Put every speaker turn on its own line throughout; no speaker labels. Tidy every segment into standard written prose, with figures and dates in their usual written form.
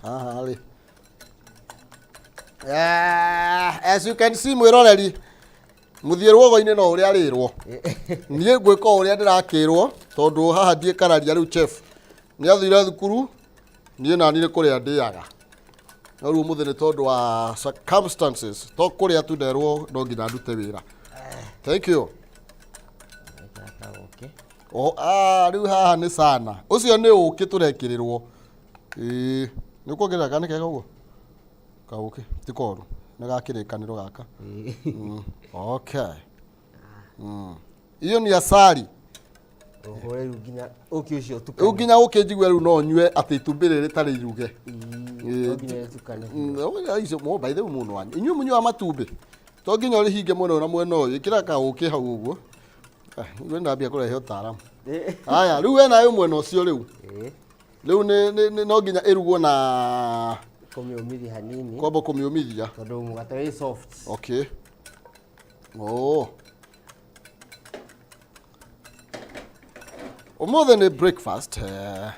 Haha rĩ. Eh, as you can see mwĩroreri mũthiĩ rũogo-inĩ no ũrĩa arĩrwo niĩ ngwĩka o ũrĩa ndĩrakĩrwo tondũ haha ndiĩkararia rĩu chef nĩ athire thukuru niĩ nani nĩ kũrĩa ndĩaga no rĩu ũmũthĩ nĩ tondũ wa circumstances to kũrĩa tu nderwo no nginya ndute wĩra. Thank you. Oh, ah, rĩu haha nĩ sana ũcio nĩ ũkĩ tũrekĩrĩrwo. Ĩĩ, nĩ ũkuongerera kana nĩ kega ũguo kaũkĩ ti koru nĩ gakĩrĩkanĩro gaka. Okay. Iyo ni asali.
Ũhũre rĩu nginya ũkĩ ũcio ũtukane.
Rĩu nginya ũkĩ njigue rĩu no nyue atĩ itumbĩ rĩrĩ rĩtarĩ iruge.
Ĩĩ, no nginya rĩtukane.
Icio mo by the way mũno wanyu inyuĩ mũnyuaga matumbĩ to nginya ũrĩhinge mwena ũyũ na mwena ũyũ ĩkĩra kaũkĩ hau ũguo. Ah, rĩu ndambia kũrehe ũtaaramu. Haya rĩu wena ũyũ mwena ũcio rĩu. Rĩu no nginya ĩrugwo na
Kũmĩũmithia hanini.
Kwamba kũmĩũmithia.
Tondũ mũgate wĩ soft.
Okay. Oh. Ũmũthĩ nĩ breakfast. Eh.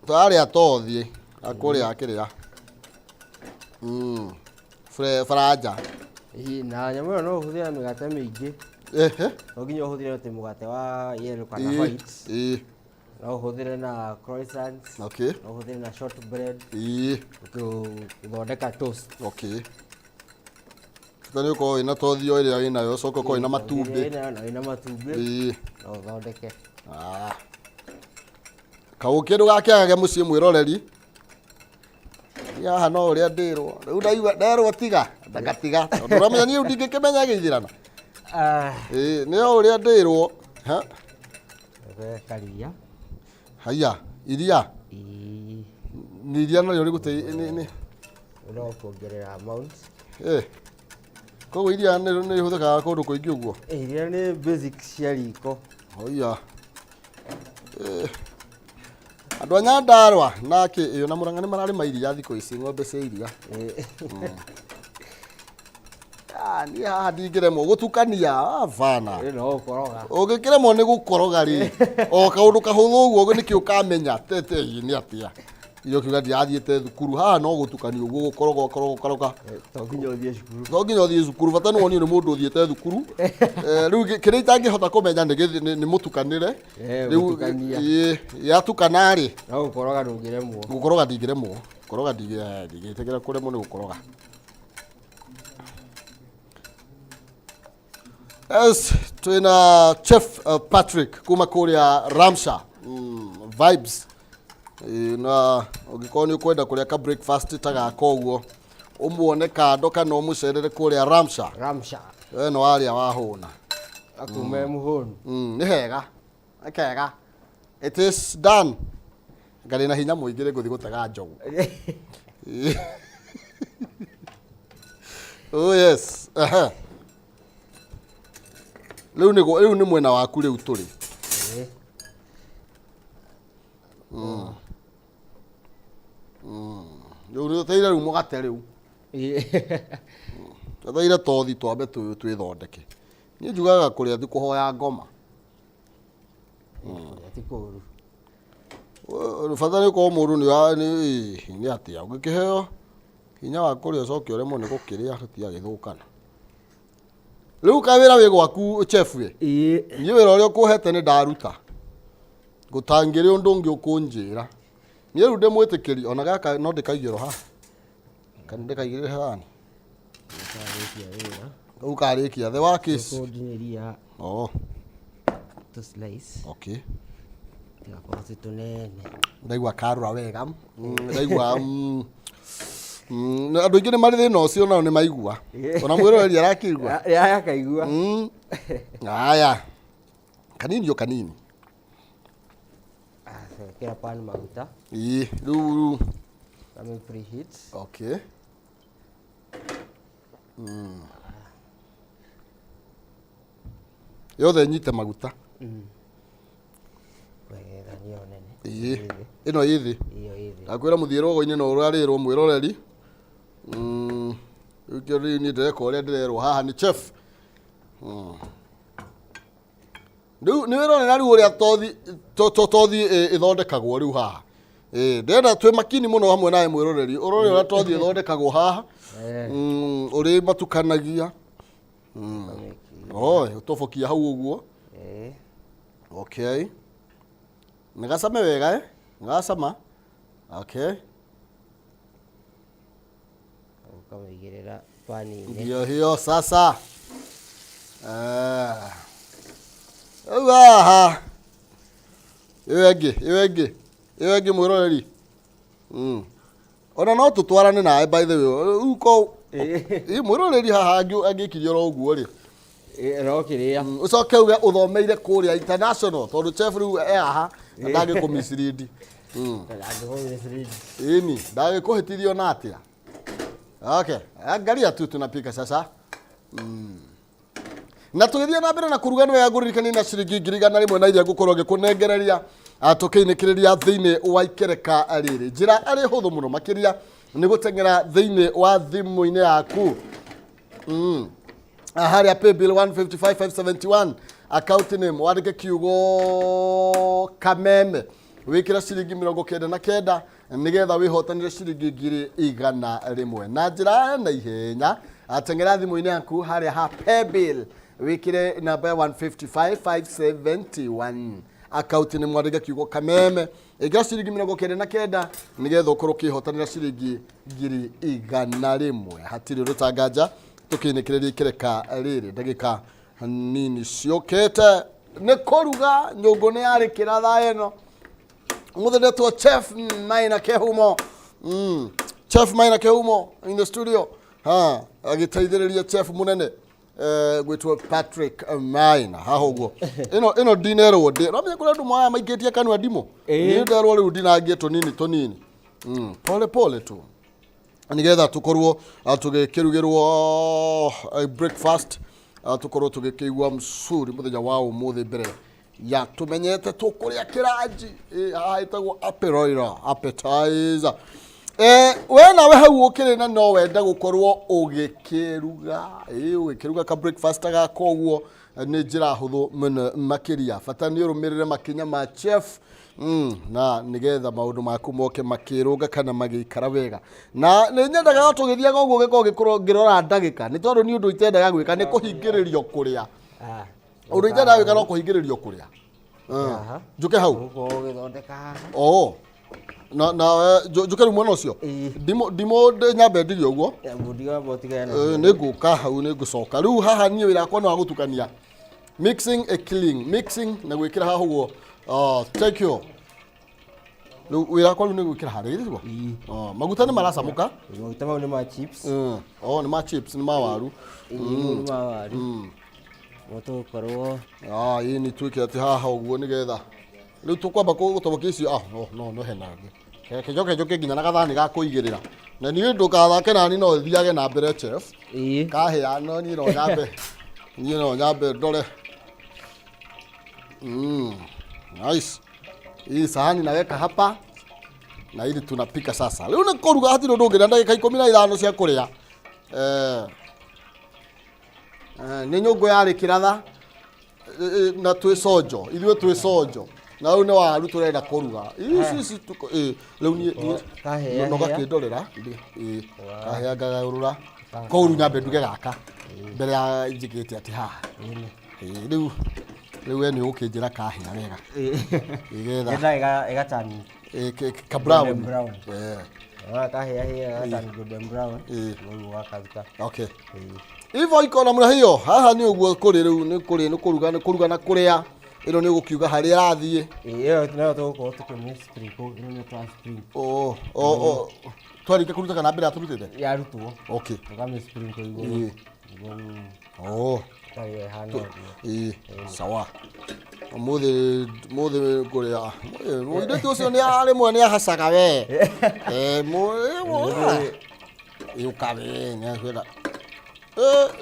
Twarĩa tothi akũrĩa kĩrĩa. Faranja.
Ĩĩ, na nyamũ ĩyo no ũhũthĩre mĩgate mĩingĩ.
Ehe.
No nginya ũhũthĩre atĩ mũgate wa yellow kana white. No ũhũthĩre na croissants. No ũhũthĩre na shortbread. Gũthondeka toast.
Okay. Bata nĩ ũkorwo wĩna tothi o ĩrĩa wĩnayo ũcoke ũkorwo wĩna matumbĩ.
Wĩnayo na wĩna matumbĩ. No ũthondeke.
Ah. Kaũkĩ ndũgakĩagage mũciĩ mwĩroreri. Niĩ haha no ũrĩa ndĩrwo. Rĩu ndaigua nderwo tiga, ndagatiga. Tondũ ũramenya niĩ rĩu ndingĩkĩmenya gĩithĩrana.
Ah.
Ĩĩ, nĩ o ũrĩa ndĩrwo. Ha?
Karia.
Haiya, iria.
Ĩĩ.
Nĩ iria narĩo rĩgũte nĩ
No kuongerera amount.
Eh. Koguo iria nĩ rĩhũthĩkaga kũndũ kũingĩ ũguo.
Iria nĩ basic cia riko.
Haiya. Eh. Andũ a Nyandarua na kĩ ĩyo na Murang'a nĩ mararĩma iria thikũ ici ng'ombe cia iria. Ah, niĩ haha ndingĩremwo gũtukania bana.
Ĩ no gũkoroga.
Ũngĩkĩremwo nĩ gũkoroga rĩ, o kaũndũ kahũthũ ũguo nĩkĩ ũkamenya tete ĩ nĩ atĩa. Irio kiuga ndirathiĩte thukuru haha no gũtukania ũguo gũkoroga ũkoroga ũkoroga.
To nginya ũthiĩ cukuru.
To nginya ũthiĩ cukuru bata nĩ wonio nĩ mũndũ ũthiĩte thukuru. Rĩu kĩrĩa itangĩhota kũmenya nĩ mũtukanĩre. Rĩu
Gũtukania.
Yatukana rĩ.
No gũkoroga ndũngĩremwo.
Gũkoroga ndingĩremwo. Gũkoroga ndingĩtĩkĩra kũremwo nĩ gũkoroga. Yes, twĩna Chef Patrick kuma kũrĩa Ramsha Vibes. Na ũngĩkorwo nĩ ũkwenda kũrĩa ka breakfast ta gaka ũguo ũmuone kando kana ũmũcerere kũrĩa Ramsha.
Ramsha.
We no warĩa wahũna.
Akume mũhũnu.
Nĩ hega. Nĩ kega. It is done. Ngarĩ na hinya mũingĩ rĩ ngũthiĩ gũtega njogu. Oh yes. Aha. Rĩu nĩ rĩu nĩ mwena waku rĩu tũrĩ. Rĩu nĩ ũteire rĩu mũgate rĩu. Ũteire tothi twambe twĩthondeke. Niĩ njugaga kũrĩa thi kũhoya ngoma.
Ti kũũru.
Bata nĩ ũkorwo mũndũ nĩ atĩa ũngĩkĩheo hinya wa kũrĩa ũcoke ũremwo nĩ gũkĩrĩa tũtiagĩthũkana. Rĩu kaĩ wĩra wĩ gwaku chef ĩ?
Ĩĩ.
Niĩ wĩra ũrĩa ũkũhete nĩ ndaruta. Gũtangĩrĩ ũndũ ũngĩ ũkũnjĩra. Niĩ rĩu ndĩ mwĩtĩkĩri ona gaka no ndĩkaigĩrwo haha. Kana ndĩkaigĩrĩre thani.
Karĩkia wĩra.
Rĩu karĩkia the work is.
Tũkũnjinĩria
Oh,
tũ slice.
okay.
Tigakorwo twĩ tũnene.
Ndaigua karura wega. Ndaigua andũ aingĩ nĩ marĩ thĩna ũcio nao nĩ maigua. Ona mwĩroreri arakĩigua.
Ya akaigua.
Haya. Kanini o kanini.
Ĩkĩra pan maguta.
Ĩĩ, rĩu rĩu.
Kame preheat.
Okay. Yothe nyite maguta.
Wega nĩyo nene.
Ĩĩ. Ĩno ĩ thĩ.
Ĩyo ĩ thĩ.
Ndakwĩra mũthiĩ rũgo-inĩ no ũrarĩrwo mwĩroreri. Rĩu kĩo rĩu niĩ ndĩreka ũrĩa ndĩrerwo haha nĩ chef. Rĩu nĩ wĩrorera rĩu ũrĩa tothi ĩthondekagwo rĩu haha. Ĩĩ, ndĩrenda twĩ makini mũno hamwe nawe mwĩroreri ũrore ũrĩa twathiĩ thondekagwo haha. Ũrĩ matukanagia. Oi, ũtobokia hau ũguo. Okay, nĩ gacame wega, eh? Nĩ gacama. Okay.
Ũkamĩigĩrĩra pani-inĩ.
Ndio hiyo sasa. Ah. Rĩu haha ĩyo ĩngĩ, ĩyo ĩngĩ, ĩyo ĩngĩ mwĩroreri. Ona no tũtwarane nawe, by the way, rĩu ko ĩ mwĩroreri haha angĩkirie oro ũguo rĩ.
No kĩrĩa.
Ũcoke uge ũthomeire kũrĩa international, tondũ chef rĩu e haha na ndangĩkũmislead. Ĩni ndagĩkũhĩtithio na atĩa. Okay, angalia tu tunapika sasa. Na tũgĩthiĩ na mbere na kũruga, nĩ wega ngũririkanie na ciringi 100,000 na iria ngũkorwo ngĩkũnengereria tũkĩinĩkĩrĩria thĩinĩ wa ikereka rĩrĩ. Njĩra arĩ hũthũ mũno makĩria nĩ gũteng'era thĩinĩ wa thimũ-inĩ yaku harĩa paybill 155571, account name wandĩke kiugo Kameme, wĩkĩre ciringi 99 nĩgetha wĩhotanĩre ciringi 100,000 na njĩra ya na ihenya. Ateng'era thimũ-inĩ yaku harĩa ha paybill, wĩkĩre namba ya 155571, account nĩ mwandĩke kiugo Kameme, ĩkĩra ciringi 99 nĩgetha ũkorwo ũkĩhotanĩra ciringi 100,000. Hatirĩ ũndũ tanganja tũkĩinĩkĩrĩria ikereka rĩrĩ. Ndagĩka nini ciũkĩte nĩ kũruga nyũngũ nĩ yarĩkĩra thaa ĩno. Ũmũthĩ ndetwo Chef Maina Kehumo. Chef Maina Kehumo in the studio ha agĩteithĩrĩria chef mũnene gwĩtwo Patrick Maina haha ũguo. Ĩno ndinerwo ndĩ no kũrĩ andũ moya maikĩtie kanua ndimũ. Niĩ nderwo rĩu ndinangie tũnini tũnini. Pole pole tu nigetha tukorwo tũgĩkĩrugĩrwo breakfast, tũkorwo tũgĩkĩigua msuri mũthenya wa ũmũthĩ mbere ya tũmenyete tũkũrĩa kĩranji. Haha ĩtagwo appetizer, appetizer. We nawe hau ũkĩrĩ na no wende gũkorwo ũgĩkĩruga, ũgĩkĩruga ka breakfast gaka ũguo, nĩ njĩra hũthũ mũno makĩria. Bata nĩ ũrũmĩrĩre makinya ma chef na nĩgetha maũndũ maku moke makĩrũnga kana magĩikara wega. Na nĩ nyendaga o tũgĩthiaga ũguo gĩkorwo gĩkorwo ngĩrora ndagĩka, nĩ tondũ nĩ ũndũ itendaga gwĩka nĩ kũhingĩrĩrio kũrĩa. Ũndũ itendaga gwĩka no kũhingĩrĩrio kũrĩa.
Haha.
Njũke hau.
Ũgũkorwo ũgĩthondeka haha.
Oo na njũke rĩu mwena ũcio. Ndimũ, ndimũ nyambe ndirie ũguo.
Mũndiga wamba ũtigane na.
Nĩ ngũka hau, nĩ ngũcoka rĩu haha. Niĩ wĩra wakwa nĩ wa gũtukania, mixing a killing mixing na gwĩkĩra haha ũguo. Oh, thank you. Rĩu wĩra wakwa rĩu nĩ gwĩkĩra harĩa githĩ tiguo? Oh, maguta nĩ maracamũka.
Maguta mau nĩ ma chips.
Oh, nĩ ma chips, nĩ ma waru.
Ĩĩ, nĩ ma waru. Mo tũgũkorwo
Ah, ĩĩ, nĩ twĩke atĩ haha ũguo nĩgetha rĩu tũkwamba gũtobokia icio. Ah, no no no, hena ngĩ kenjo kenjo kĩ nginya na gathani ga kũigĩrĩra na niĩ ndũkathake nani no thiage na mbere, chef. Kahĩa no niĩ no nyambe, niĩ no nyambe ndore. Nice. Hii sahani naweka hapa na ili tunapika sasa. Rĩu nĩ kũruga, hatirĩ ũndũ ũngĩ na ndagĩka 15 cia kũrĩa. Nĩ nyũngũ yarĩ kĩratha na twĩ conjo, ithuĩ twĩ conjo na rĩu nĩ waru tũrenda kũruga. Ici ici rĩu niĩ
Kahĩa
no
hĩa.
Gakĩndorera kahĩa ngagarũra koguo rĩu nyambe nduge gaka mbere ya njĩkĩte atĩ haha. Rĩu we nĩ ũgũkĩnjĩra kahĩa wega nĩgetha
Yendaga ĩgatani
ka brown.
Golden brown. Kahĩa hĩa ĩgatani golden brown. Rĩu ũgakaruta.
Okay, hivyo iko namna hiyo. Haha nĩ ũguo kũrĩ rĩu, nĩ kũrĩ, nĩ kũruga, nĩ kũruga na kũrĩa. Ĩno nĩ ũgũkiuga harĩa ĩrathiĩ.
Ĩyo nayo tũgũkorwo tũkĩmĩ sprinkle, ĩno nĩyo twa sprinkle.
Oh, twarĩkia kũruta kana mbere ya tũrutĩte?
Yarutwo.
Okay.
Tũkamĩ sprinkle igũrũ nĩguo ĩkarĩa ĩhana ũguo.
Ĩĩ, sawa. Ũmũthĩ mũthĩ ngũrĩa mũirĩtu ũcio nĩ rĩmwe nĩ ahacaga we. Ĩũka we, nĩ akwenda.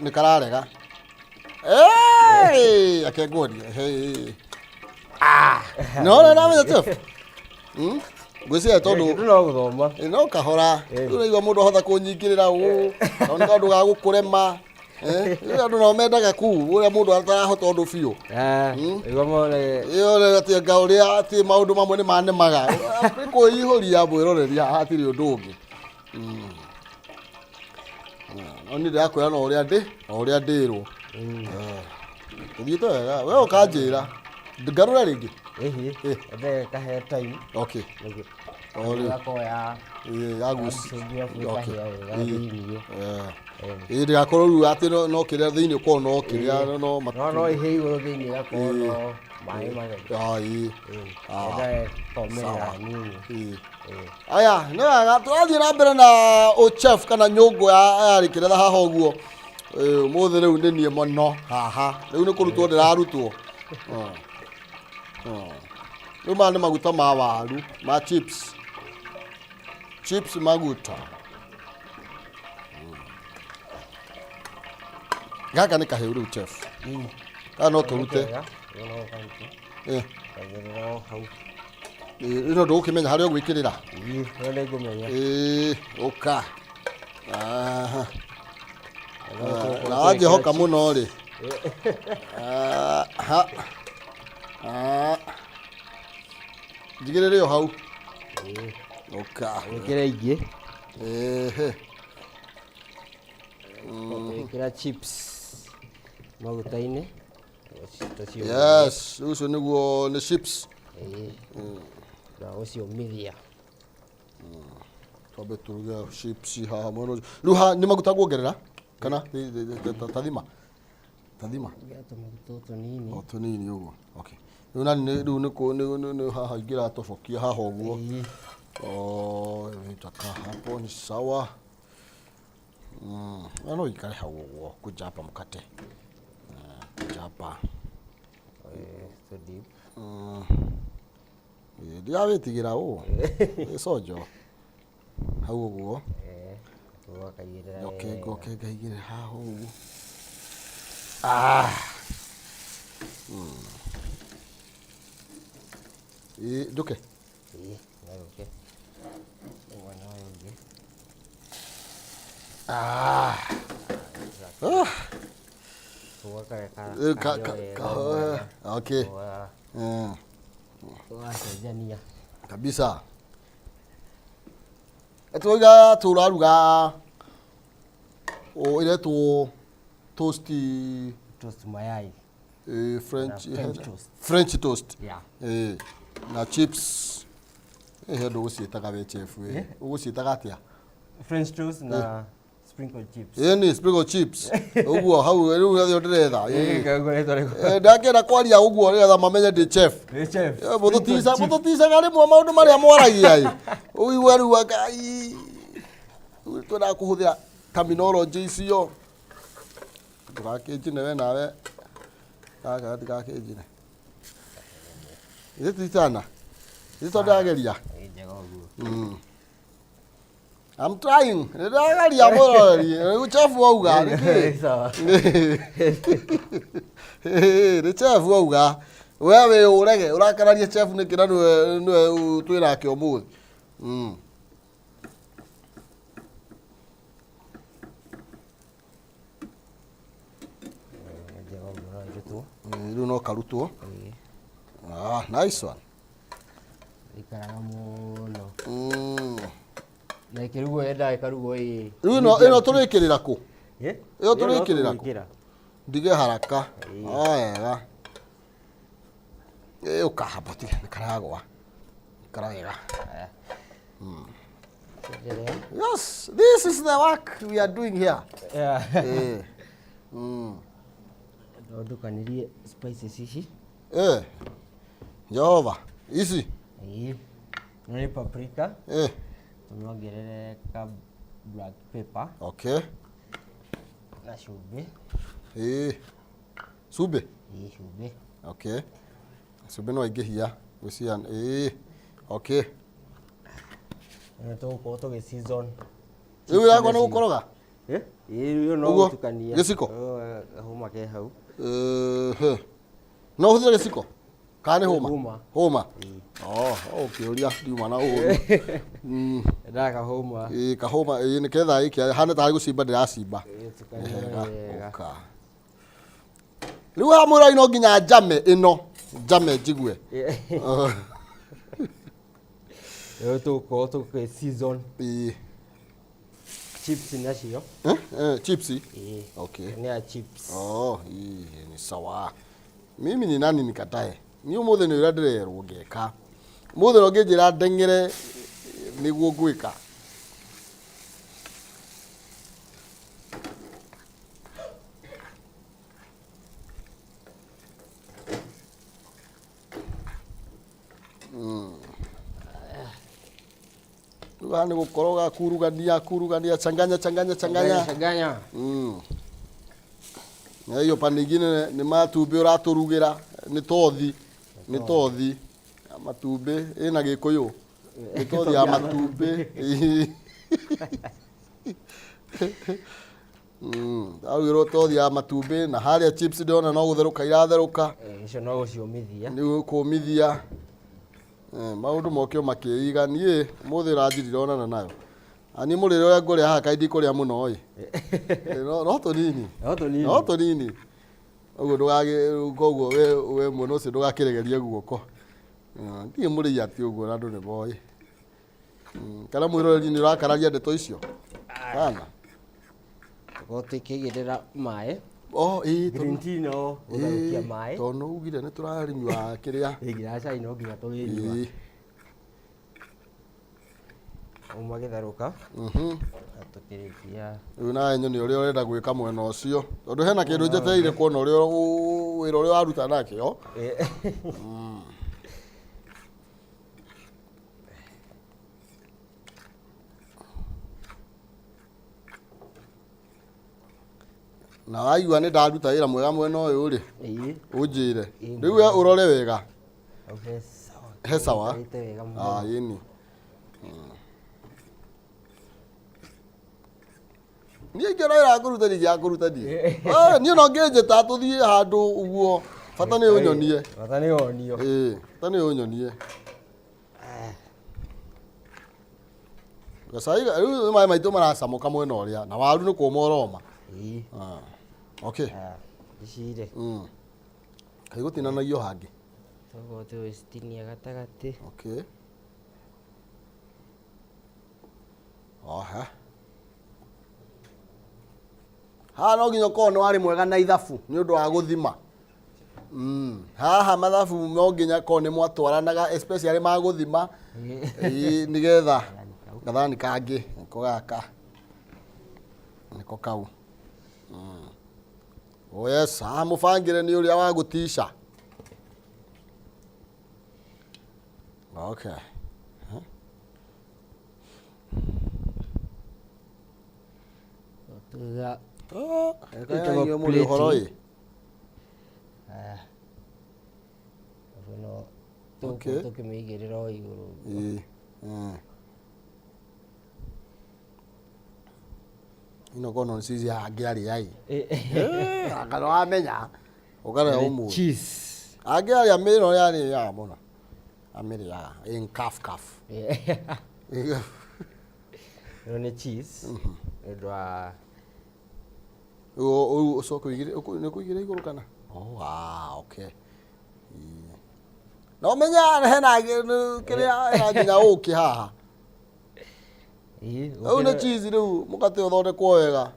Nĩ kararega. Ake nguonie. Ah, no no no, chef. Ngwĩciria tondũ
Kĩndũ no gũthoma.
No kahora. Rĩu ũraigua mũndũ ahota kũnyingĩrĩra ũũ, no nĩ kaũndũ ga gũkũrema. Eh, andũ nao mendaga kuu ũrĩa mũndũ atarahota ũndũ biũ.
Ĩguo mone.
Ĩyo rĩ, atĩ anga ũrĩa atĩ maũndũ mamwe nĩ manemaga nĩ kwĩihũria mwĩroreri haha hatirĩ ũndũ ũngĩ. No niĩ ndĩrakwĩra no ũrĩa ndĩ o ũrĩa ndĩrwo. Ũthiĩte wega we ũkanjĩra ngarũre rĩngĩ.
Ĩhĩ. Ende kahe time.
Okay.
Nĩguo.
O rĩu.
Ĩgakorwo ya
Ĩĩ, ya guci.
Yagucĩria
Okay.
ĩkahĩa wega
Ĩĩ.
thĩiniĩ.
Ĩĩ ndĩgakorwo rĩu atĩ no kĩrĩa thĩiniĩ ũkorwo no kĩrĩa no
No ĩhĩe igũrũ thĩiniĩ ĩgakorwo no maĩ matheri.
Ah, ĩĩ.
Enda ĩkomĩrĩra
Sawa.
hanini.
Ĩĩ. Aya, nĩ wega tũrathiĩ na mbere na ũchef kana nyũngũ ya ya rĩkĩretha haha ũguo. Ĩĩ, ũmũthĩ rĩu nĩ niĩ mũno haha. Rĩu nĩ kũrutwo ndĩrarutwo. Rĩu maya nĩ maguta ma waru, ma chips. Chips maguta. Gaka nĩ kahĩu rĩu chef. Gaka no tũrute.
Wega, rĩu no ũkarute. Kaigĩrĩra o hau.
Ĩno ndũgũkĩmenya harĩa ũgwĩkĩrĩra.
Ĩĩ, ĩyo nĩ ngũmenya.
Ĩĩ, ũka. Aha. Na wanjĩhoka mũno rĩ. Aha. Ah. Njigĩrĩre o hau. Ũka.
Wĩkĩre ingĩ.
Ehe.
Wĩkĩra chips maguta-inĩ.
Yes, rĩu ũcio nĩguo nĩ chips.
Ĩĩ. Na gũciũmithia.
Twambe tũruge chips haha mwena ũcio. Rĩu haha nĩ maguta nguongerera kana tathima? Tathima.
Ĩkĩra tũmaguta o tũnini.
O tũnini ũguo. Okay. Rĩu nani rĩu nĩ kũ nĩ haha ingĩratobokia haha ũguo. Oh, itakaa hapo ni sawa. Na no ikare hau ũguo kuja hapa mkate. Kuja hapa.
Tũ dip.
Ndirawĩtigĩra ũũ. Ĩconjo. Hau ũguo.
Ũgakaigĩrĩra
Ngoke
wega.
ngoke ngaigĩrĩra haha ũguo. Ah. Ĩĩ, njũke.
Ĩĩ, no yũke. Mwena ũyũ ũngĩ.
Ah. Ah.
Ũgakareka
Ka,
kahĩe wega
ka, okay.
Ũgacenjania.
Kabisa. Tũiga tũraruga ĩretwo toast.
Toast mayai.
French
Na French toast.
French toast.
Yeah.
Na chips. He ndå gå we chef we. Ũgũciĩtaga atĩa?
French toast na sprinkle chips.
Ĩni sprinkle chips. Ũguo hau rĩu nĩyo ndĩretha.
Ĩĩ, ngoretwo rĩu.
Ndakĩenda kwaria ũguo nĩgetha mamenye ndĩ chef.
Nĩ chef.
Mũtũticaga rĩmwe maũndũ marĩa mwaragia ĩ. Ũigue rĩu anga ii. Rĩu twendaga kũhũthĩra terminology icio. Ndũgakĩnjine we nawe. Gaka gatigakĩnjine. Ithe titana. Ithe tondũ ndĩrageria.
Ĩ, njega ũguo.
I'm trying. Nĩndĩrageria mũroreri. Rĩu chef wauga nĩkĩ?
Sawa.
Nĩ chef wauga. We wĩ ũrege ũrakararia chef nĩkĩ na nĩwe nĩwe twĩ nake ũmũthĩ.
Njega ũguo no ĩrutwo.
Rĩu no karutwo.
Ĩĩ.
Ah, nice one.
Ĩikaraga mũno. Na ĩkĩrugwo yendaga ĩkarugwo ĩ.
Rĩu ĩno ĩno tũrĩkĩrĩra kũ?
Ĩ?
Ĩyo
Ĩyo no
tũrĩkĩrĩra kũ?
tũgwĩkĩra.
Ndige haraka. O wega. Ĩ ũkahamba tiga nĩ karagwa. Ikara wega.
Haya. Endelea.
Yes, this is the work we are doing here.
Yeah. No ndukanirie spices ici.
Jehova, ici.
Ĩĩ. Ĩno nĩ paprika. Tũmĩongerere ka black pepper.
Okay.
Na cumbĩ.
Cumbĩ?
Ĩĩ, cumbĩ.
Okay. Cumbĩ no aingĩhia. Gwĩciria Okay.
Ĩno tũgũkorwo tũgĩ season.
Rĩu yakwa nĩ gũkoroga?
Ĩĩ, ĩyo no
Ũguo?
gũtukania.
Gĩciko?
Gahũma ke hau.
No ũhũthĩre gĩciko? Kana nĩ hũma?
Hũma.
Hũma. Oh, ũkĩũria ndiuma na ũru.
Endaga kahũma.
Ĩĩ kahũma, ĩĩ nĩketha ĩkĩa hana tarĩ gũcimba ndĩracimba.
Ĩĩ, tukania
Wega,
wega.
ũka. Rĩu haha mwĩrori no nginya njame ĩno, njame njigue.
Rĩu tũgũkorwo tũkĩ season
Ĩĩ.
chips nacio.
Eh, eh, chips.
Ĩĩ.
Okay.
Nĩ ya chips.
Oh, hii ni sawa. Mimi ni nani nikatae? Ni umuthi ni uria ndirerwo ngeka. Umuthi no ngĩnjĩra ndeng'ere nĩguo ngwĩka. Rĩu haha nĩ gũkoroga kurugania kurugania changanya changanya changanya.
Changanya.
Na hiyo pande ingine nĩ matumbĩ ũratũrugĩra nĩ tothi nĩ tothi ya matumbĩ ĩna gĩkũyũ nĩ tothi ya matumbĩ. Arugĩrwo tothi ya matumbĩ na harĩa chips ndĩrona no gũtherũka iratherũka.
Ĩĩ, icio no gũciũmithia.
Nĩ kũmithia. Maũndũ moke o makĩiga niĩ ũmũthĩ ũranjirire onana nayo. Na niĩ mũrĩre ũrĩa ngũrĩa haha kaĩ ndikũrĩa mũno ĩ. No tũnini.
No tũnini.
No tũnini. Ũguo ndũgagĩ koguo we mwena ũcio ndũgakĩregerie guoko. Ndirĩ mũrĩi atĩ ũguo na andũ nĩ moĩ. Kana mwĩroreri nĩ ũrakararia ndeto icio? Kana?
Tũkorwo tũkĩigĩrĩra maĩ.
Oh, ĩĩ, tondũ
Green tea no gũtherũkia maĩ.
Tondũ nĩ ugire nĩ tũrarĩnyua kĩrĩa.
Ĩ, nginya cai no nginya tũrĩnyua.
Ĩĩ.
Ũguo magĩtherũka. Na tũkĩrĩkia.
Rĩu nawe nyone ũrĩa ũrenda gwĩka mwena ũcio. Tondũ hena kĩndũ njetereire kuona ũrĩa wĩra ũrĩa waruta nakĩo. Na waigua nĩ ndaruta wĩra mwega mwena ũyũ rĩ,
Ĩĩ.
ũnjĩre.
Ĩĩ.
Rĩu we ũrore wega.
Hau he sawa.
He sawa?
Ũikarĩte wega mũno.
Ah, ĩni. Niĩ ingĩona wĩra wa kũruta ndingĩaga niĩ. Ah, niĩ no ngĩnjĩta tũthiĩ handũ ũguo, bata nĩ ũnyonie.
Bata nĩ wonio.
Ĩĩ, bata nĩ ũnyonie. Gacai rĩu maĩ maitũ maracamũka mwena ũrĩa na waru nĩ kũma ũroma.
Ĩĩ.
Ah. Okay.
Ah, ici rĩ.
Kaĩ gũtinanagio hangĩ?
Tũgũkorwo tũgĩcitinia gatagatĩ.
Okay. Oha. Haha no nginya ũkorwo nĩ warĩ mwega na ithabu nĩ ũndũ wa gũthima. Haha mathabu no nginya korwo nĩ mwatwaranaga especially ma gũthima. Ĩĩ, nĩgetha gathani kangĩ nĩko gaka nĩko kau. Oh yes, haha mũbangĩre nĩ ũrĩa wa gũtica. Okay.
Tuga
Oh,
Ĩtagwo
inyuĩ mũrĩ ũhoro ĩ.
Arabu no
Okay.
tũgũkorwo tũkĩmĩigĩrĩra o igũrũ.
Ĩĩ. Ino kono nĩ cici angĩarĩa ĩ. Anga nĩwamenya. Ũkarĩa ũmũthĩ.
Cheese.
Angĩarĩa mĩno yarĩaga mũno. Amĩrĩaga in kaf kaf.
Ĩno nĩ cheese. Nĩ ũndũ wa
Ũyũ ũcoke ũigĩrĩre nĩ ũkũigĩrĩra igũrũ kana? Oh, ah, okay. Ĩĩ. Na ũmenye hena kĩrĩa hena nginya ũkĩ haha.
Ĩĩ,
Rĩu nĩ cheese rĩu mũgate ũthondekwo wega.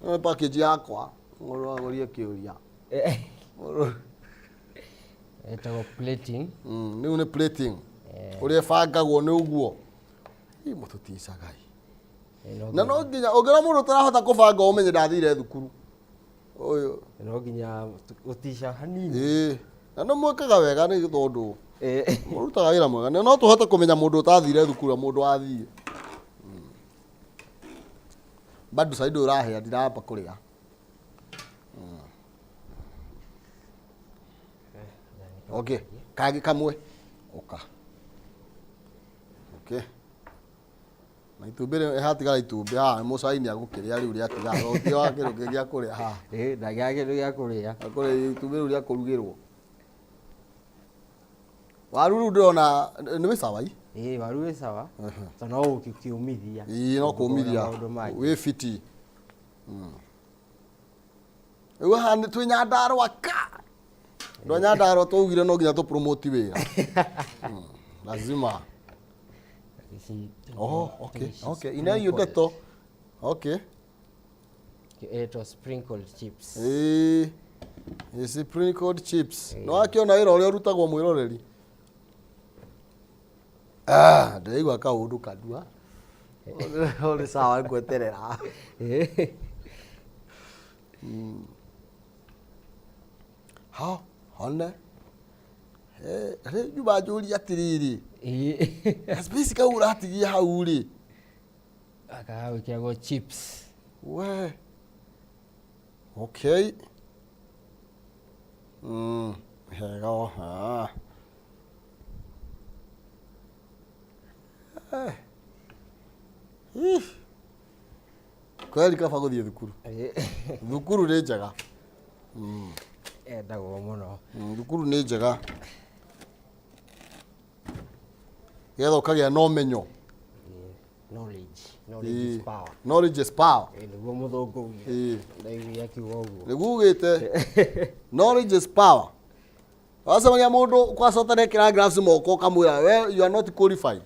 Ĩno nĩ package yakwa. Mũndũ agũrie kĩũria.
Ĩtagwo plating.
Rĩu nĩ plating. Ũrĩa ĩbangagwo nĩ ũguo. Ĩ mũtũticaga ĩ. Na no nginya ũngĩona mũndũ ũtarahota kũbanga ũmenye ndathire thukuru. Ũyũ.
No nginya gũtica hanini.
Ĩĩ. Na nĩ mwĩkaga wega nĩ tondũ mũrutaga wĩra mwega. Na no tũhote kũmenya mũndũ ũtathire thukuru na mũndũ wathiĩ. Bado saidi ũrahĩa ndiramba kũrĩa. Okay, kangĩ kamwe. Ũka. Okay. Na itumbĩ rĩ hatigara itumbĩ haha mũcai nĩ agũkĩrĩa rĩu rĩatigara. Gũtirĩ wa kĩndũ kĩngĩ gĩa kũrĩa haha.
Ĩĩ, ndagĩaga kĩndũ gĩa kũrĩa.
Akũrĩa itumbĩ rĩu rĩa kũrugĩrwo. Waru rĩu ndĩrona nĩ wĩ sawa i.
Ĩĩ, waru wĩ sawa. To no ũgũkĩũmithia.
Ĩĩ, no kũmithia.
Maũndũ mangĩ.
Wĩ fiti. Rĩu haha nĩ twĩ Nyandarũa ka. Andũ a Nyandarũa twaugire no nginya tũ promote wĩra. Lazima.
Ici
Oh, okay, okay. Ina hiyo ndeto. Okay.
Ĩtwo sprinkled chips.
Ĩĩ. Ici sprinkled chips. No akĩona wĩra ũrĩa ũrutagwo mwĩroreri. Ah, ndĩraigua kaũndũ kanua. Nĩ sawa ngweterera. Ha, hone. Eh, rĩu nyuma njũrie atĩrĩrĩ.
Ĩĩ.
Space kau ũratigia hau rĩ.
Gaka gagwĩkĩragwo chips.
We. Okay. Hega o. Ah. Eh. Ih. Kweli kaba gũthiĩ thukuru. Thukuru nĩ njega.
Endagwo mũno.
Thukuru nĩ njega. Getha ũkagĩa na ũmenyo.
Knowledge. Knowledge is power.
Knowledge is power.
Ĩĩ, nĩguo mũthũngũ ugire.
Ĩĩ.
Ndaiguire akiuga ũguo.
Nĩguo ugĩte knowledge is power. Wacemania mũndũ kwacota nekĩra gloves moko ũkamwĩra we you are not qualified.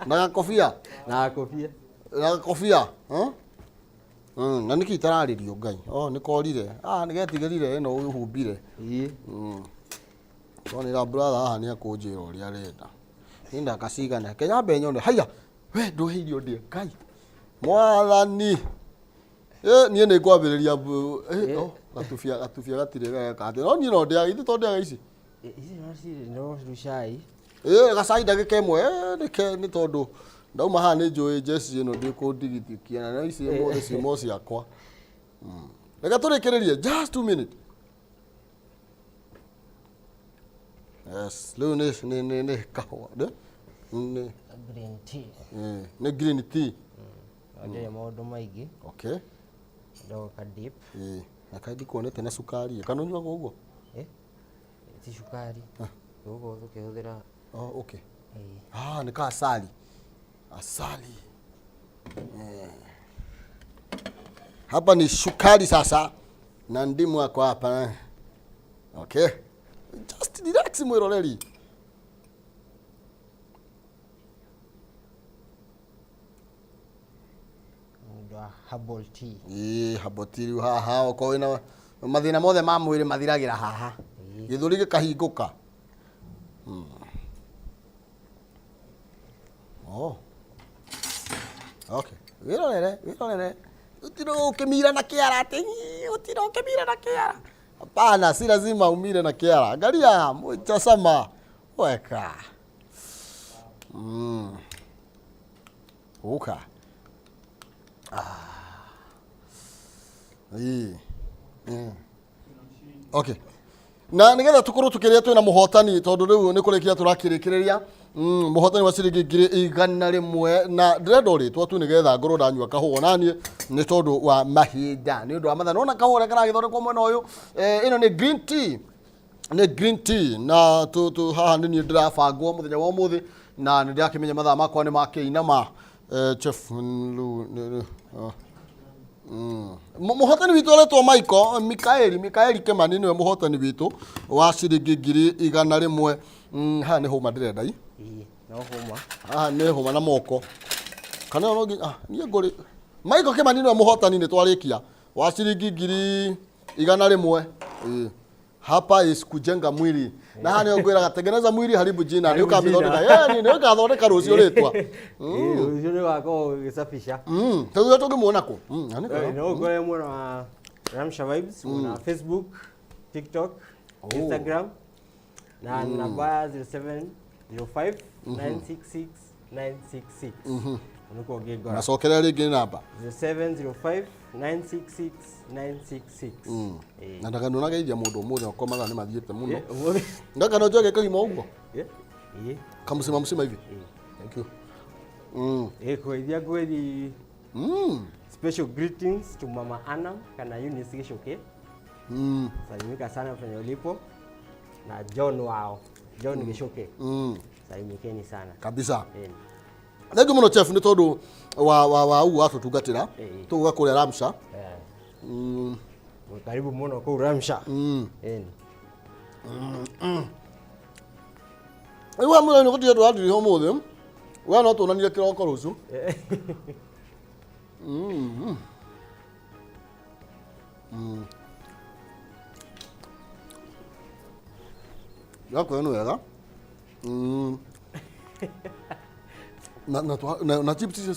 Na gakobia.
Na gakobia.
Na gakobia. Huh? Na nĩkĩ itararĩrio Ngai? Oh, nĩ korire. Ah, nĩ getigĩrire ĩno ũhumbire.
Ĩĩ.
Ndonera brother haha nĩ akũnjĩra ũrĩa arenda. Nĩ ndakacigana. Kenya mbe nyone. Haiya, we ndũhe irio ndĩe. Ngai. Mwathani. Eh, niĩ nĩ ngwambĩrĩria oh, gatubia gatubia gatirĩ geka atĩ. No niĩ no ndĩaga, ithuĩ to ndĩaga ici.
Ici no cirĩ no rĩu cai.
Ĩ gacai ndagĩka ĩmwe nĩke nĩ tondũ ndauma haha nĩ njũĩ njeci ĩno ndĩkũndigithũkia na no ici ũmũthĩ ciumo ciakwa. Reke tũrĩkĩrĩrie just 2 minutes. Yes, rĩu nĩ nĩ nĩ nĩ kahũa nĩ nĩ
Green tea.
Nĩ green tea.
Ndĩrĩ maũndũ maingĩ.
Okay.
Ndogo ka dip.
Na kaĩ ndikuonete na cukari kana ũnyuaga ũguo?
Ti cukari. Ũguo tũkĩhũthĩra.
Oh, okay. Ah, nĩ ka asali. Asali. Hapa ni sukari sasa na ndimu yako hapa. Okay. Just relax mwiroreri.
Mũndũ wa herbal tea.
Ĩĩ, herbal tea rĩu haha okorwo wĩna mathĩna mothe ma mwĩrĩ mathiragĩra haha. Gĩthũri gĩkahingũka. Oh. Okay. Wĩrorere, wĩrorere. Ũtirĩ ũkĩmira na kĩara atĩ ũtirĩ ũkĩmira na kĩara. Hapana, si lazima umire na kĩara. Angalia, tazama. Weka. Uka. Ah. Ĩĩ. Okay. Na nigetha tukorwo tukiria twina muhotani tondu riu ni kurikia turakirikiria muhotani wa ciringi 100,000 na ndirenda uritwa tu nigetha ngorwo ndanyua kahũa nanie ni tondu wa mahinda ni undu wa mathaa nona kahũa karagithondekwo mwena uyu ino ni green tea ni green tea na tu haha ni niĩ ndĩrabangwo mũthenya wa ũmũthĩ na nĩ ndĩrakĩmenya mathaa makwa nĩ makĩinama chef lu Mũhotani witũ aretwo Michael Mikaeli Mikaeli Kimani nĩwe mũhotani witũ wa ciringi 100,000. Haha nĩ hũma ndĩrenda i.
Ĩĩ, no hũma.
Haha nĩ hũma na moko. Kana no nginya niĩ ngũrĩ Michael Kimani nĩwe mũhotani nĩ twarĩkia wa ciringi 100,000. Ĩĩ. Hapa is kujenga mwili. Na haha nĩho ngwĩraga tengeneza mwili haribu jina. Nĩ ũkamĩthondeka. Nĩ ũgathondeka rũciũ rĩtwa.
Rũciũ nĩ ũgakorwo ũgĩcabica.
Tũthiĩ tũngĩmuona kũ? Na nĩ kwega.
No ũkore mwena wa Ramsha Vibes, mwena wa Facebook, TikTok, Instagram na namba 0705 966 966. Nĩkuo ũngĩngora.
Nacokerera rĩngĩ namba.
0705 966 966.
Na ndakano nageithia mũndũ ũmũthĩ okorwo mathaa nĩ mathiĩte mũno.
Ũmũthĩ.
Ndakano njoge kagima ũguo. Kamũcima mũcima hivi. Thank you.
Kũgeithia ngũgeithia Special greetings to Mama Anna kana Eunice Gichuki. Salimika sana penye ulipo na John wao. John Gichuki. Salimikeni sana.
Kabisa.
Ĩni.
Thengiũ mũno chef nĩ tondũ wa wa wa ũguo watũtungatĩra. Tũgũka kũrĩa Ramsha.
Karibu mũno kũu Ramsha. Ĩni.
Rĩu wa mũthenya gũtirĩ tũratiriha ũmũthĩ. We no tuonanie kĩroko rũciũ. Gakũrĩa nĩ wega. Na na twa- na na chips icio.